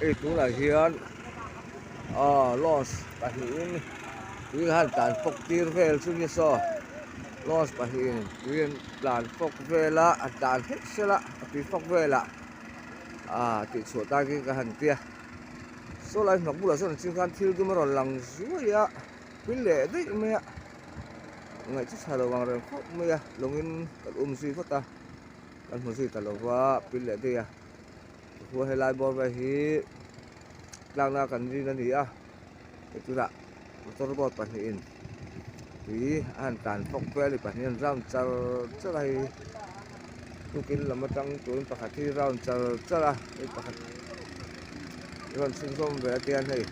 Hei tunah hian aw launch pahnihin tui han tlan fawk tir vel chu ni saw launch pahnihin tui an tlan fawk vel a a tlan hlek sela a tui fawk velah ah tih chhuah takin ka han tia saw lai hnawk bulah sawn ching khan thil dum a rawn lang zuai a pil leh daih mai a ngaih chu tha lo ang reng khawp mai a lawngin kan um zui vat a kan hmu zui ta lo va pil leh daih a. Tichuan helai bawr vel hi tlakna kan rin a ni a tunah motor boat pahnihin tui a han tlan fawk vel a ni pahnih an round char char a hei tukin lam atang turin pakhat hi round char char a hei pakhat rawn chhunzawm ve a tian hei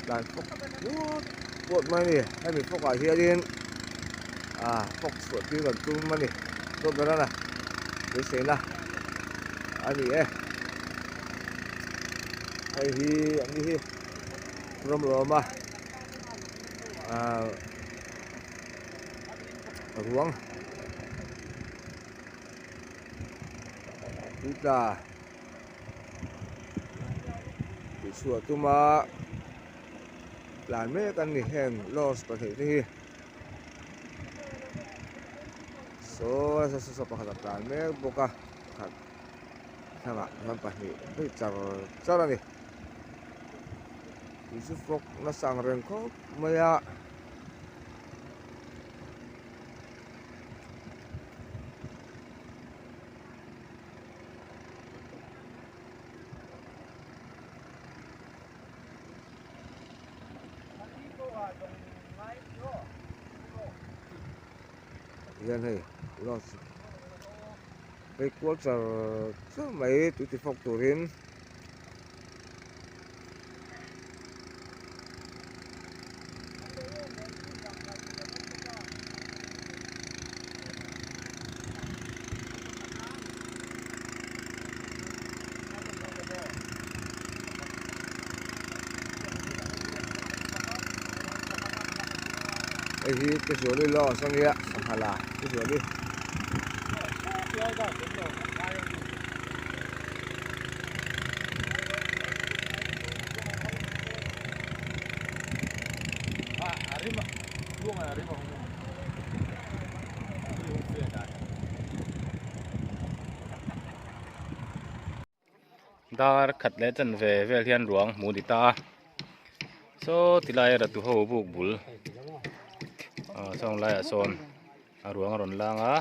tlan fawk puat puat mai a ni hemi fawk ah hianin ah fawk chhuah tir kan tum a ni chuan berana beiseina a ni e hei hi an ni hi rawm rawm a ah ruang tui tla tih chhuah tuma tlan mek an ni heng laws pahnih te hi saw saw saw pakhat a tlan mek bawk a pakhat thlang ah chuan pahnih daih char char a ni tui chu fawk nasa ang reng khawp mai a. Hian hei lodge phei kual char char mai tui ti fawk turin. Hei hi Tizuali Lodge a nia sangha la Tizuali. Dar khat leh chan ve vel hian ruang hmuh a ni ta a saw ti lai a ratu ho buk bul ah saw ang laiah sawn a ruang a rawn lang a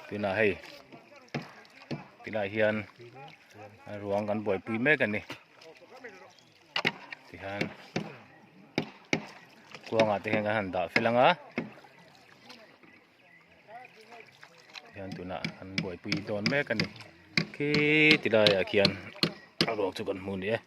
tunah hei tilaiah hian ruang kan buaipui mek a ni tihian kuangah te hian kan han dah fel ang a tihian tunah an buaipui dawn mek a ni khi ti laiah khian a ruang chu kan hmu a ni e.